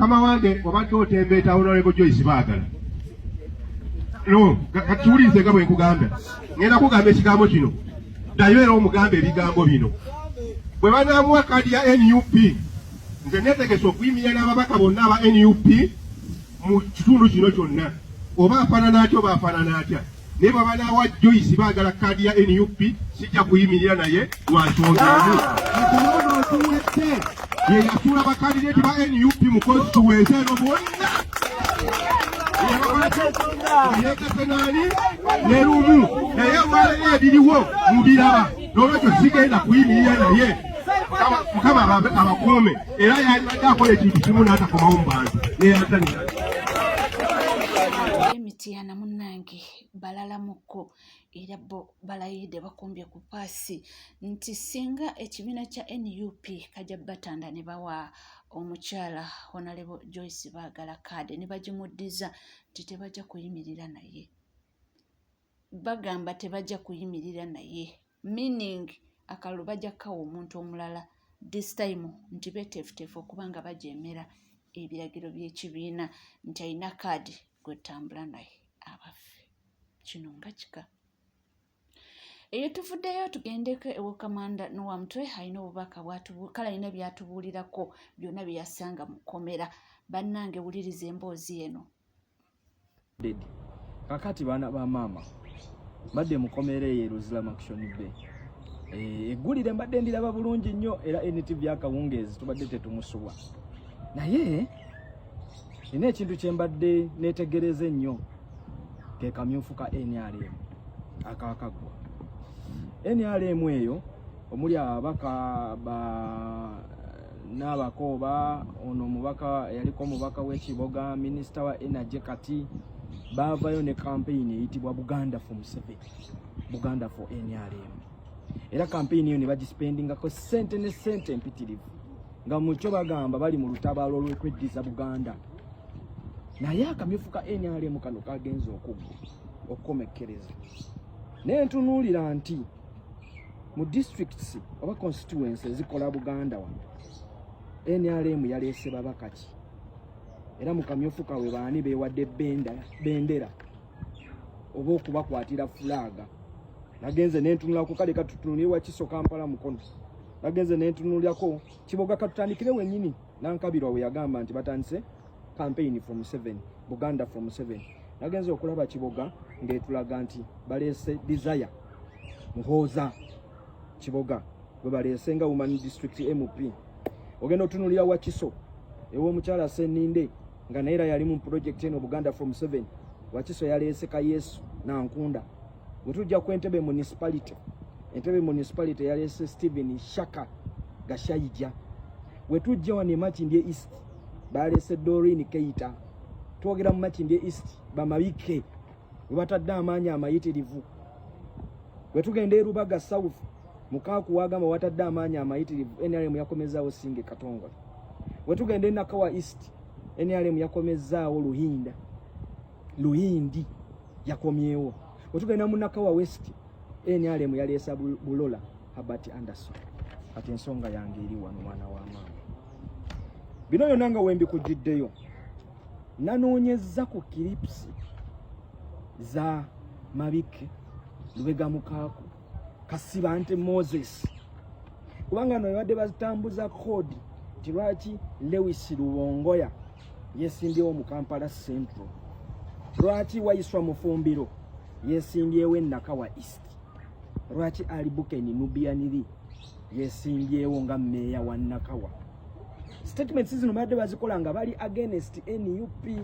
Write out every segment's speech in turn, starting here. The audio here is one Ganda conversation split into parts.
Mukama wange, obadde otembeeta Honorable Joyce Baagala. No, katuwulirize nga bwe nkugamba. Ngenda kugamba ekigambo kino. Ddayo era omugambe ebigambo bino. Bwe banaamuwa kaadi ya NUP, nze neetegese okuyimirira n'ababaka bonna aba NUP mu kitundu kino kyonna. Oba afaanana atya oba afaanana atya. Naye bwe banaawa Joyce Baagala kaadi ya NUP, sijja kuyimirira naye lwa nsonga emu. Okulonda okuwedde ye yasuula bakandideti ba NUP mu constituency eno bonna. Yeegase naani ne Lumu, naye olwaleero ebiriwo mubiraba, n'olwekyo sigenda kuyimirira naye. Mukama abakuume, era yalibadde akola ekintu kimu n'atakomawo mu bantu neyatanira. Emityana munnange balalamukko era bo balayidde bakumbye ku paasi nti singa ekibiina kya NUP kajja batanda ne bawa omukyala Honorable Joyce Baagala kaadi ne bagimuddiza nti tebajja kuyimirira naye. Bagamba tebajja kuyimirira naye, meaning akalulu bajja kukawa omuntu omulala this time, nti beeteefuteefu okuba nga bajeemera ebiragiro by'ekibiina nti alina kaadi gwetambula naye. Abaffe, kino nga kika. Eyo tuvuddeyo tugendeko ewa Kamanda Noah Mutwe, alina obubaka kale alina byatubuulirako byonna bye yasanga mu kkomera. Bannange, wuliriza emboozi eno. Kakati baana ba maama, mbadde mukomera eyo e Luzira Murchison Bay. Eggulire mbadde ndiraba bulungi nnyo, era NTV akawungeezi tubadde tetumusubwa, naye nina ekintu kye mbadde neetegereza ennyo, ke kamyufu ka NRM akakaggwa. NRM eyo omuli ababaka ba n'abakooba, ono omubaka yaliko omubaka w'ekiboga, minisita wa energy, kati baavayo ne campaign eyitibwa Buganda for Museveni, Buganda for NRM, era campaign eyo ne bagispendingako sente ne sente empitirivu, nga mukyo bagamba bali mu lutabaalo olw'okweddiza Buganda. Naye akamyufu ka NRM kano kagenza okuggwa okukomekkereza, naye ntunuulira nti mu districts oba constituency ezikola Buganda wano, NRM yaleese babaka ki? Era mu kamyufu kawe baani beewadde bendera oba okubakwatira fulaaga? Nagenze nentunulako, kale katutunulire Wakiso, Kampala, Mukono. Nagenze nentunulirako Kiboga, katutandikire wennyini Nankabirwa we yagamba nti batandise campaign for Museveni, Buganda for Museveni. Nagenze okulaba Kiboga ng'etulaga nti baleese Desire Muhooza Kiboga, gwe baleese nga woman district MP. Ogenda otunulira Wakiso ew'omukyala Seninde, nga naye era yali mu project eno Buganda for Museveni, Wakiso yaleese Kayesu Nankunda. Bwe tujja ku Entebbe Municipality, Entebbe Municipality yaleese Stephen Shaka Gashayija. We tujja wano e Makindye East, baleese Doreen Keita. Twogera mu Makindye East bamabike we batadde amaanyi amayitirivu. Bwe tugenda e Rubaga South, Mukaaku wagamba watadde amaanyi amayitirivu, NRM yakomezaawo Singe Katongole. Bwe tugenda e Nakawa East, NRM yakomezaawo Luhinda Luhindi yakomyewo. Bwe tugenda mu Nakawa West, NRM yaleesa Bulola Herbert Anderson. Kati ensonga yange eri wano, mwana wa maama, bino byonna nga wembikugiddeyo, nanoonyezza ku clips za Mabike, Lubega Mukaaku, Kasibante Moses, kubanga no babadde batambuza code nti lwaki Lewis Lubongoya yesimbyewo mu Kampala Central, lwaki Waiswa Mufumbiro yesimbyewo e Nakawa East, lwaki Ali Bukeni Nubianiri yesimbyewo nga mmeeya wa Nakawa. Statements zino babadde bazikola nga bali against NUP,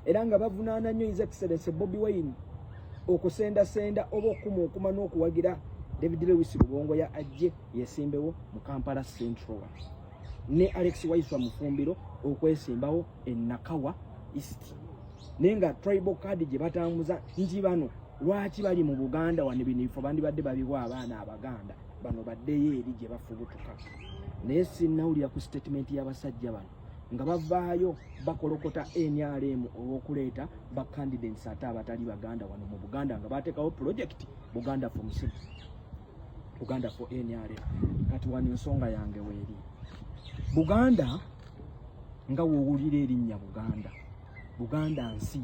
era nga bavunaana nnyo His Excellency Bobi Wine okusendasenda oba okumuukuma n'okuwagira David Lewis Lubongoya ajje yesimbewo mu Kampala Central, ne Alex Waiswa Mufumbiro okwesimbawo e Nakawa East, naye nga tribal card gye batambuza nti bano lwaki bali mu Buganda wano, bino ebifo bandibadde babiwa abaana Abaganda, bano baddeyo eri gye bafubutuka. Naye sinnawulira ku statement y'abasajja bano nga bavaayo bakolokota NRM olw'okuleeta ba candidates ate abatali Baganda wano mu Buganda, nga bateekawo project Buganda for Museveni, Buganda for NRM. Kati wano ensonga yange weeri, Buganda Nga wowulira erinnya Buganda, Buganda nsi,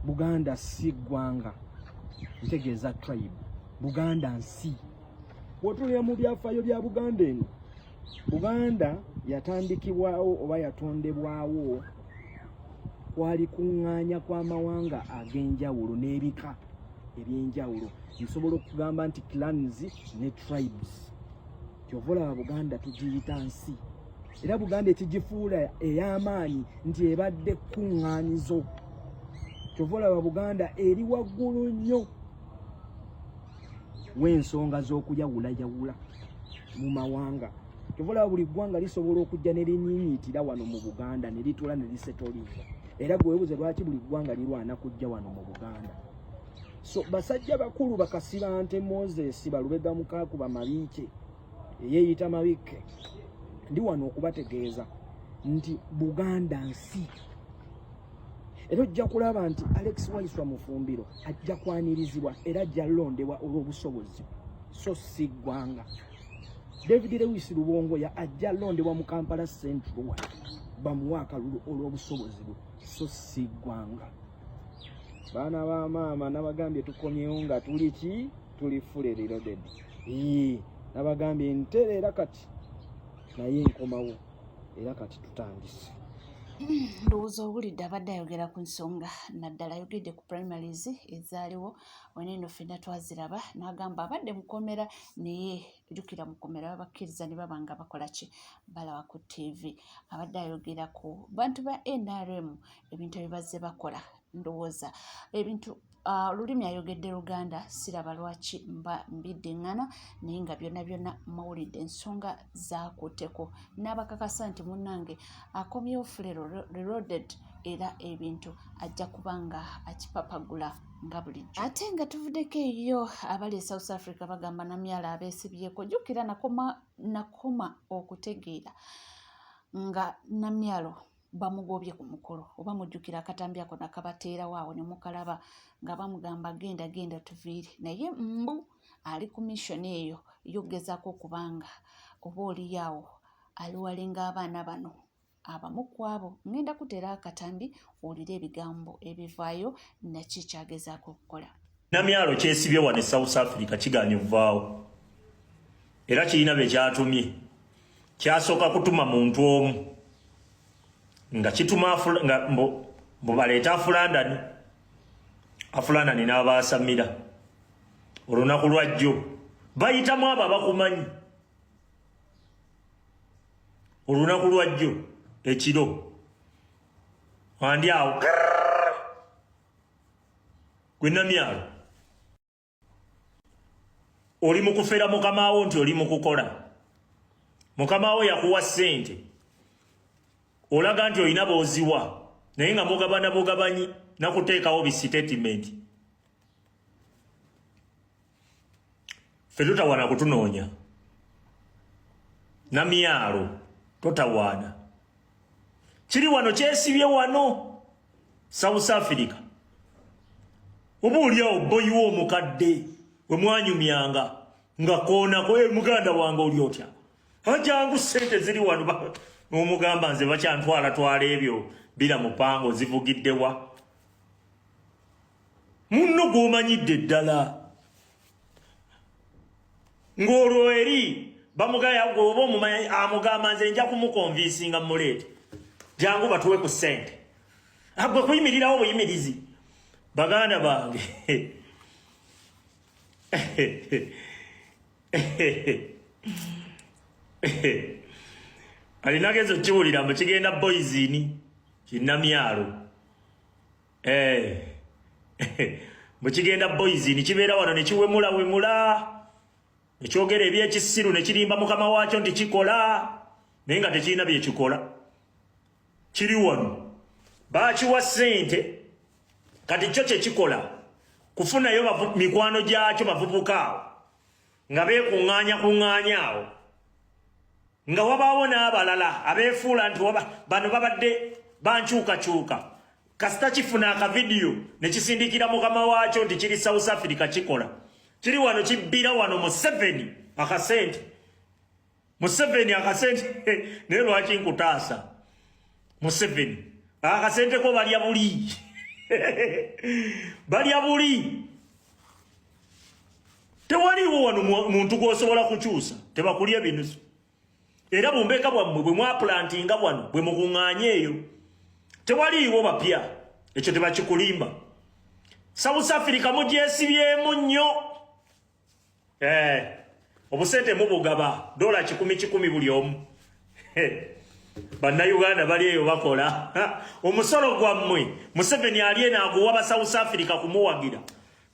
Buganda si ggwanga, ntegeeza tribe. Buganda nsi. Bw'otunulira mu byafaayo bya Buganda eno, Buganda yatandikibwawo oba yatondebwawo kwali kuŋŋaanya kw'amawanga ag'enjawulo n'ebika eby'enjawulo. Nsobola okugamba nti clans ne tribes. Kyova olaba Buganda tugiyita nsi, era Buganda ekigifuula ey'amaanyi nti ebadde kkuŋŋaanyizo. Kyova olaba Buganda eri waggulu nnyo w'ensonga z'okuyawulayawula mu mawanga. Kyova olaba buli ggwanga lisobola okujja ne linyiinyiitira wano mu Buganda ne lituula ne lisetolinga. Era gwe weebuuze lwaki buli ggwanga lirwana kujja wano mu Buganda. So basajja bakulu bakasibante Moses Balubega Mukaaku Bamabiike eyeeyita Mabikke, ndi wano okubategeeza nti Buganda nsi. Era ojja kulaba nti Alex Waiswa Mufumbiro ajja kwanirizibwa era ajja londebwa olw'obusobozi so si ggwanga. David Lewis Lubongoya ajja londebwa mu Kampala Central wano bamuwe akalulu olw'obusobozi bwe so si ggwanga. Baana ba maama nabagambye tukomyewo nga tuli ki, tuli fully reloaded. Nabagambye ntereera kati naye nkomawo era kati tutandise. Ndowooza owulidde abadde ayogera ku nsonga, naddala ayogedde ku primaries ezaaliwo wena eno ffenna twaziraba, n'agamba abadde mukomera naye jjukira mukomera babakkiriza ne baba nga bakola ki, balaba ku ttiivi. Abadde ayogera ku bantu ba NRM ebintu ebibazze bakola, ndowooza ebintu olulimi ayogedde Luganda, siraba lwaki mba mbiddiŋŋana, naye nga byonna byonna mawulidde ensonga zaakutteko n'abakakasa nti munnange akomyewo fully reloaded era ebintu ajja kuba nga akipapagula nga bulijjo. Ate nga tuvuddeko eyo abali e South Africa bagamba Namyalo abeesibyeko. Jjukira nakoma okutegeera nga Namyalo bamugobye ku mukolo, oba mujjukira akatambi ako nakabateerawo awo ne mukalaba nga bamugamba genda genda tuviire, naye mbu ali ku mission eyo y'okugezaako okubanga oba oliyaawo aliwalinga abaana bano abamu ku abo. Ngenda kuteera akatambi owulire ebigambo ebivaayo naki kyagezaako okukola. Namyalo kyesibye wano e South Africa kigaanye ovaawo era kirina be kyatumye. Kyasooka kutuma muntu omu nga kituma nga mbu baleete Afulandani, Afulandani n'abaasamira olunaku lwajjo bayitamu abo abakumanyi olunaku lwajjo ekiro andi awo gwe Namyalo oli mu kufera mukama wo nti oli mu kukola. Mukama wo yakuwa ssente olaga nti olina b'oziwa naye nga mugabana bugabanyi nakuteekawo bisitatimenti. Ffe totawaana kutunoonya Namyalo, totawaana. Kiri wano kyesibye wano South Africa, oba oliawo boyiwo omukadde we mwanyumyanga nga koonako, hey, muganda wange oli otya, ajangu ssente ziri wano, n'omugamba nze bakyantwala twala ebyo bira mupango zivugiddewa munno gw'omanyidde ddala ng'olwo eri bamugaya oba omumanyi amugamba nze nja kumukonvinsinga muleete jangu batuwe ku ssente agwe kuyimirirawo buyimirizi. Baganda bange, alina genzo kiwulira mbu kigenda boyizini kinnamyalo mbu kigenda boyizini kibeera wano ne kiwemulawemula nekyogera ebyekisiru nekirimba mukama waakyo nti kikola naye nga tekirina byekikola. Kiri wano bakiwa ssente kati kyo kyekikola kufunayo mikwano gyakyo bavubuka awo nga beekuŋŋaanya kuŋŋaanya awo nga wabaawo n'abalala abeefuula nti bano babadde bankyukakyuka. Kasita kifuna akavidiyo ne kisindikira mukama waakyo nti kiri South Africa kikola, kiri wano kibbira wano mu 7 akasente. Museveni akasente naye lwaki nkutaasa Museveni akasente ko balya buli balya buli tewaliwo wano muntu gwosobola kukyusa tebakulya binusu era bumbeeka bwammwe bwe mwapulantinga wano bwe mukuŋŋaanya eyo tewaliiwo bapya ekyo tebakikulimba South Africa mugyesibyemu nnyo eh, obusente mubugaba dola kikumi kikumi buli omu bannayuganda bali eyo bakola omusolo gwammwe Museveni ali eno aguwa ba South Africa kumuwagira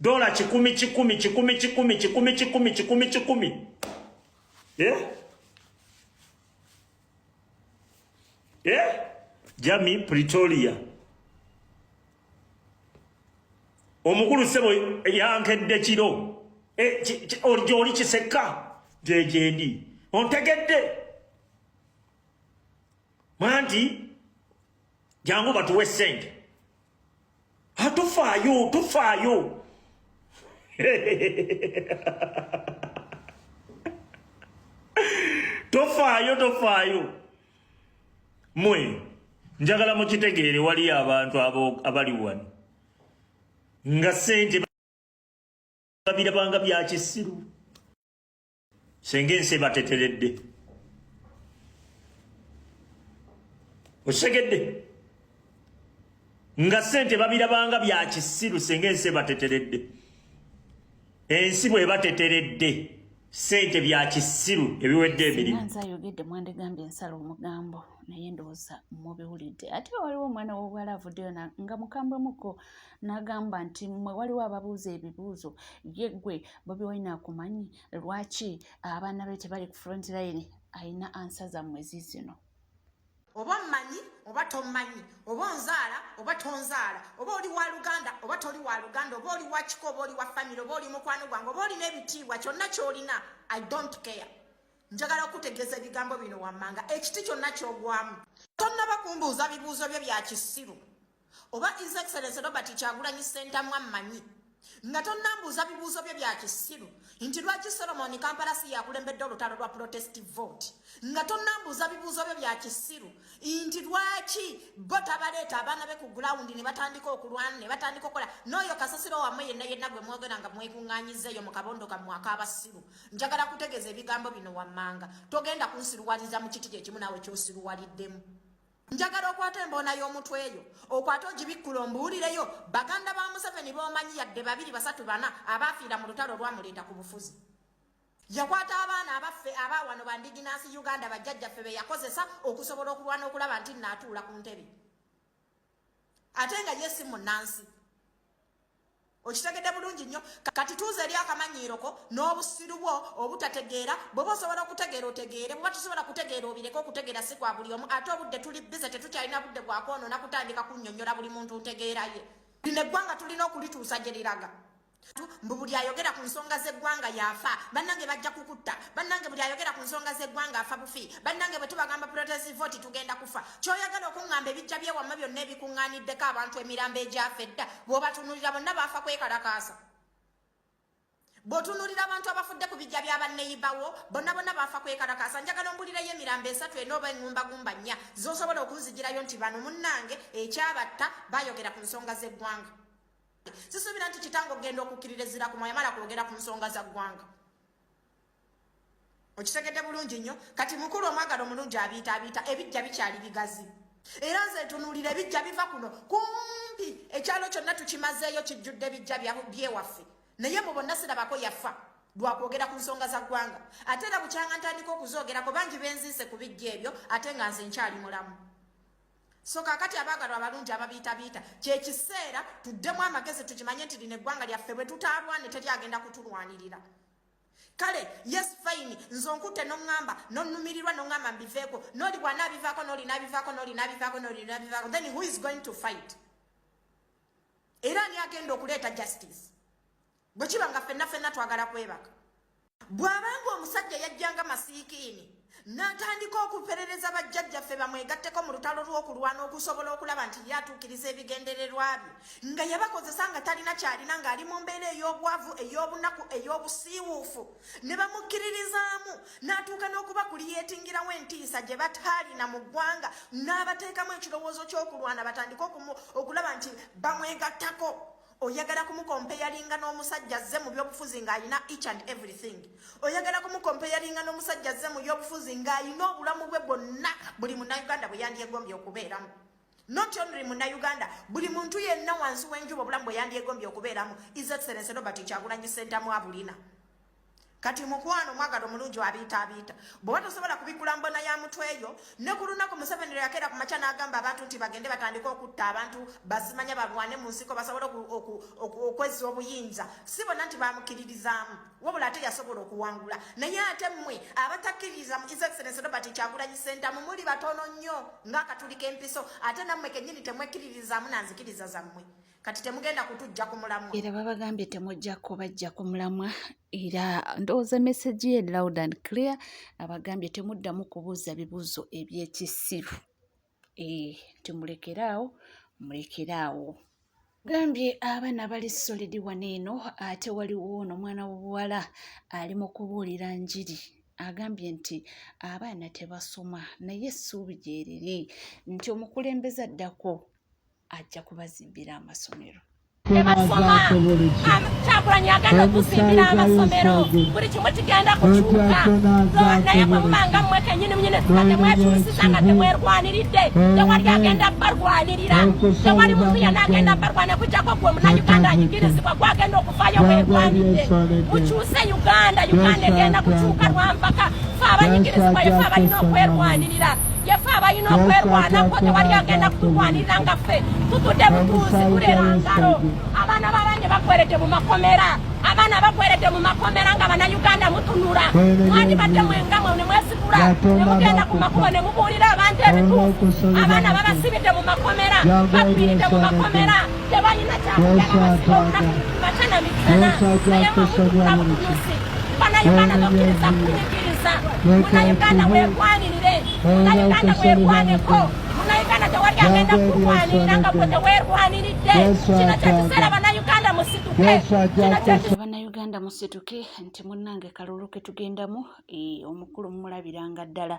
dola kikumi kikumi kikumi kikumi kikumi kikumi kikumi kikumi eh? Eh? Jami Pretoria omukulu sebo yankedde kiro eh, gyoli kisekka gyegyendi ontegedde mwanti jangu batuwe sente atufaayo tufaayo tofaayo tofaayo mwe njagala mukitegeere waliyo abantu abali wano nga sente babirabanga bya kisiru senga ensi ebateteredde okitegedde nga sente babirabanga bya kisiru senga ensi ebateteredde ensi bwebateteredde sente bya kisiru ebiwedde emirimu nze ayogedde mwandigambye ensala omugambo naye ndowooza mubiwulidde ate waliwo omwana w'obuwala avuddeyo nga mukambwemuko n'agamba nti mmwe waliwo ababuuza ebibuuzo ye ggwe Bobi Wine akumanyi lwaki abaana be tebali ku front line alina ansa zammwe ziizino oba mmanyi oba tommanyi oba onzaala oba tonzaala oba oli wa luganda oba toli wa luganda oba oli wa kika oba oli wa famire oba oli mukwano gwange oba olina ebitiibwa kyonna kyolina i don't care njagala okutegeeza ebigambo bino wammanga ekiti kyonna kyogwamu tonnaba kumbuuza bibuuzo byo bya kisiru oba His Excellency Robert Kyagulanyi Ssentamu ammanyi nga tonnambuuza bibuuzo byo bya kisiru nti lwaki Solomon Kampala si yakulembedde olutalo lwa protest vote nga tonnambuuza bibuuzo byo bya kisiru nti lwaki bo tabaleeta abaana be ku gulawundi ne batandika okulwana ne batandika okukola n'oyo kasasiro wammwe yenna yenna gwe mwogera nga mwekuŋŋaanyiza eyo mu kabondo kammwe ak'abasiru njagala kutegeeza ebigambo bino wammanga togenda kunsiruwaliza mu kiti kye kimu naawe ky'osiruwaliddemu Njagala okwate emboona y'omutwe yo okwate ogibikkule ombuulireyo baganda ba Museveni b'omanyi yadde babiri basatu bana abaafiira mu lutalo olwamuleeta ku bufuzi. Yakwata abaana abaffe aba wano ba ndiginansi Uganda bajjajjaffe be yakozesa okusobola okulwana okulaba nti nno atuula ku ntebe ate nga ye si munnansi. Okitegedde bulungi nnyo. Kati tuuza eri akamanyiiro ko n'obusiru bwo obutategeera. Bw'oba osobola okutegeera otegeere, bw'oba tosobola kutegeera obireke. Okutegeera si kwa buli omu, ate obudde tuli bize, tetukyalina budde bwa kwonoona kutandika kunnyonnyola buli muntu ntegeera ye. Lino eggwanga tulina okulituusa gye liraga. Mbu buli ayogera ku nsonga z'eggwanga y'afa. Bannange bajja kukutta. Bannange buli ayogera ku nsonga z'eggwanga afa bufi. Bannange bwe tubagamba protest vote tugenda kufa. Ky'oyagala okuŋŋamba ebijja by'ewammwe byonna ebikuŋŋaaniddeko abantu emirambo egyafa edda bw'obatunuulira bonna baafa kwekalakaasa. Bw'otunuulira abantu abafudde ku bijja bya banneyibawo bonna bonna baafa kwekalakaasa. Njagala ombulireyo emirambo esatu ena oba eŋŋumbagumba nnya z'osobola okunzigirayo nti bano munnange ekyabatta baayogera ku nsonga z'eggwanga. Sisuubira nti kitange okugenda okukkirira ezzira ku mwayamala kwogera ku nsonga za ggwanga. Okitegedde bulungi nnyo. Kati mukulu omwagala omulungi abiita abiita ebijja bikyali bigazi. Era nze ntunuulira ebijja biva kuno kumpi ekyalo kyonna tukimazeeyo kijjudde bijja byewaffe. Naye mu bonna sirabako yafa lwa kwogera ku nsonga za ggwanga. Ate era bukyanga ntandika okuzoogerako bangi benziise ku bijja ebyo ate nga nze nkyali mulamu. So kaakati abaagalwa abalungi ababiitabiita, kye kiseera tuddemu amagezi tukimanye nti lino eggwanga lyaffe bwe tutaalwane teri agenda kutulwanirira. Kale yes fine, nze onkutte n'oŋŋamba n'onnumirirwa n'oŋŋamba mbiveeko, n'oli bw'anaabivaako n'oli n'abivaako n'oli n'abivaako n'oli n'abivaako, then who is going to fight? Era ani agenda okuleeta justice? Bwe kiba nga ffenna ffenna twagala kwebaka. Bw'abanga omusajja yajjanga masiikiini N'atandika okuperereza bajjajjaffe bamwegatteko mu lutalo lw'okulwana okusobola okulaba nti ye atuukiriza ebigendererwa bye, nga yabakozesa nga talina ky'alina, ng'ali mu mbeera ey'obwavu, ey'obunaku, ey'obusiiwuufu, ne bamukkiririzaamu, n'atuuka n'okubakuliyeetingirawo entiisa gye bataalina mu ggwanga, n'abateekamu ekirowoozo ky'okulwana batandike okulaba nti bamwegattako. Oyagala kumukompeyalinga n'omusajja azze mu byobufuzi ng'alina each and everything. Oyagala kumukompeyalinga n'omusajja azze mu byobufuzi ng'alina obulamu bwe bwonna buli Munnayuganda bwe yandyegombye okubeeramu. Not only Munnayuganda, buli muntu yenna wansi w'enjuba obulamu bwe yandyegombye okubeeramu, His Excellency Robert Kyagulanyi Ssentamu abulina. Kati mukwano mwagala omulungi abiita abiita bw'oba tosobola kubikkula mbona ya mutwe yo. Ne ku lunaku Museveni lwe yakeera ku makya n'agamba abantu nti bagende batandike okutta abantu basimanya balwane mu nsiko basobole okwezza obuyinza, si bonna nti bamukkiririzaamu, wabula ate yasobola okuwangula. Naye ate mmwe abatakkiririza mu His Excellency Robert Kyagulanyi Ssentamu muli batono nnyo ng'akatuli k'empiso, ate nammwe kennyini temwekkiririzaamu na nzikiriza zammwe. Kati temugenda kutujja ku mulamwa. Era babagambye temujja kubajja ku mulamwa. Era ndowooza message ye loud and clear, abagambye temuddamu kubuuza bibuuzo eby'ekisiru. Nti mulekeraawo, mulekeraawo. Gambye abaana bali solid wano eno, ate waliwo ono omwana w'obuwala ali mu kubuulira njiri. Agambye nti abaana tebasoma naye essuubi gye riri nti omukulembeze addako ajja kubazimbira amasomero. Tebasoma. Kyagulanyi agenda okuzimbira amasomero, buli kimu kigenda kukyuka. Naye bwe muba nga mmwe kennyini munyini nga temwekyusiza, nga temwerwaniridde, tewali agenda barwanirira, tewali muntu yenna agenda barwanira kujjako gwe Munnayuganda anyigirizibwa gwagenda okuvaayo weerwanidde. Mukyuse Uganda, Uganda egenda kukyuka lwampaka. Ffe abanyigirizibwa yefe abalina okwerwanirira, yefe abalina okwerwanako, tewali agenda kutulwanirira nga ffe tutudde butuuzi tulera ngalo. Abaana b'abandi bagweredde mu makomera, abaana bagweredde mu makomera nga Bannayuganda mutunula. Mwandibadde mwenga mwe ne mwesigula ne mugenda ku makubo ne mubuulira abantu ebituufu. Abaana babasibidde mu makomera, bafiiridde mu makomera, tebalina kyakulya, babasiba olunaku makya na misana, naye mwe mutunula butunuzi. Bannayuganda tokkiriza kunyigiriza. Munnayuganda weegwanirire, Munnayuganda weerwaneko, Munnayuganda tewali agenda kukulwanirira nga gwe teweerwaniridde. Kino kye kiseera Bannayuganda musituke. Kino kye Bannayuganda musituke nti munnange kalulu ke tugendamu, omukulu mumulabiranga ddala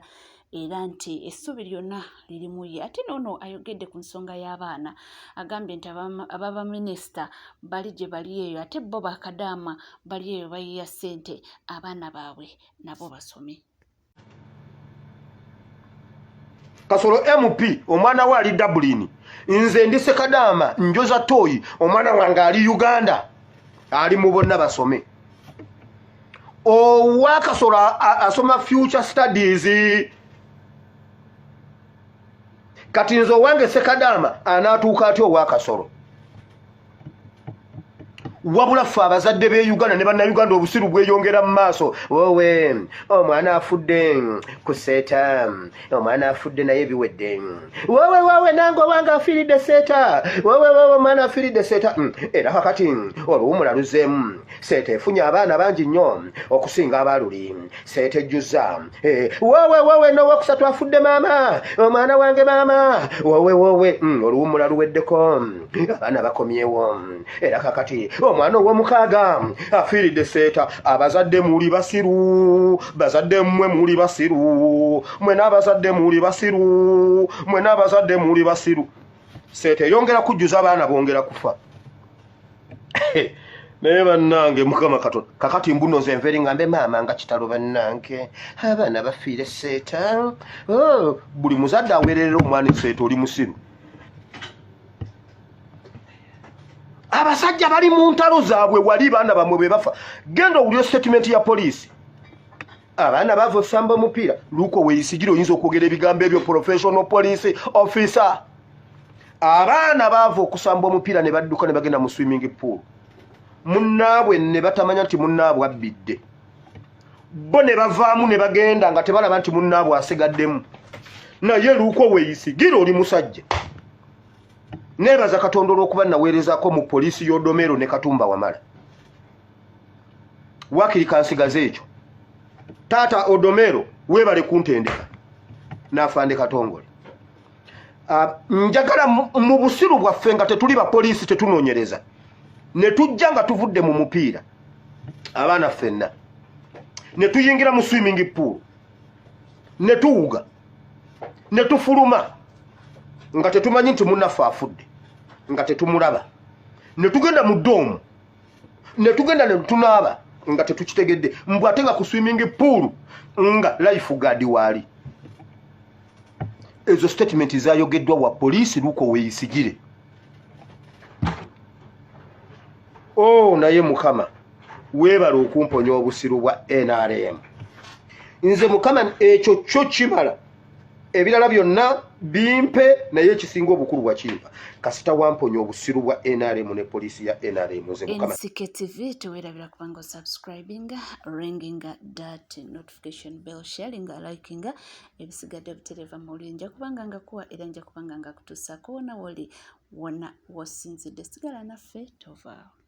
era nti essuubi lyonna liri mu ye. Ate noono ayogedde ku nsonga y'abaana, agambye nti ababaminisita bali gye bali eyo, ate bo bakadaama bali eyo bayiya ssente abaana baabwe nabo basome. Kasolo MP omwana we ali Dublin, nze ndi Sekadaama njoza toyi, omwana wange ali Uganda, ali mu bonna basome. Owa Kasolo asoma future studies. Kati nze owange Sekadaama anaatuuka atya owa Kasolo? Wabula ffe abazadde b'e Uganda ne Bannayuganda obusiru bweyongera mu maaso. Wowe omwana afudde ku seeta, omwana afudde naye biwedde. Wowe wowe nange owange afiiridde seeta, wowe wowe omwana afiiridde seeta. Era kakati oluwumula luzeemu, seeta efunye abaana bangi nnyo okusinga abaaluli, seeta ejjuza. Wowe wowe n'owokusatu afudde maama, omwana wange maama, wowe wowe. Oluwumula luweddeko, abaana bakomyewo. Era kakati omwana ow'omukaaga afiiridde seeta. Abazadde muli basiru, bazadde mmwe muli basiru, mwe n'abazadde muli basiru, mwe n'abazadde muli basiru. Seeta eyongera kujjuza abaana, bongera kufa. Naye bannange Mukama Katonda, kakati mbuno nze nva eri ngambe maama nga kitalo bannange abaana bafiire seeta. Oh, buli muzadde aweererera omwana eseeta, oli musiru. Abasajja bali mu ntalo zaabwe wali, baana bamwe bwe bafa. Genda owulire statement ya poliisi, abaana bava osamba omupiira. Luko weeyisigira oyinza okwogera ebigambo ebyo, professional police officer. Abaana baava okusamba omupiira ne badduka ne bagenda mu swimming pool, munnaabwe ne batamanya nti munnaabwe abbidde, bo ne bavaamu ne bagenda nga tebalaba nti munnaabwe asigaddemu. Naye Luko weeyisigira oli musajja. Neebaza Katonda olw'okuba naweerezaako mu poliisi y'Odomero ne Katumba Wamala. Waakiri kansigaze ekyo. Taata Odomero weebale kuntendeka n'afande Katongole. Njagala mu busiru bwaffe nga tetuli bapoliisi tetunoonyereza ne tujja nga tuvudde mu mupiira abaana ffenna ne tuyingira mu swimming pool ne tuwuga ne tufuluma nga tetumanyi nti munnaffe afudde nga tetumulaba ne tugenda mu doomu ne tugenda ne tunaaba nga tetukitegedde mbu ate nga ku swimming pool nga life guard waali. Ezo statement zayogeddwa wa poliisi Luko weeyisigire. Oh, naye Mukama weebale okumponya obusiru bwa NRM. Nze Mukama ekyo kyo kimala, ebirala byonna bimpe, naye ekisinga obukulu bwakimpa kasita wamponya obusiru bwa NRM ne poliisi ya NRM. Nze Mukama. NCK TV, teweerabira kubanga osubscribinga, ringinga that notification bell, sharinga, likinga. Ebisigadde butereva mawulire nja kubanga nga kuwa era nja kubanga nga kutuusaako wona woli wona wosinzidde. Sigala naffe, tovaawo.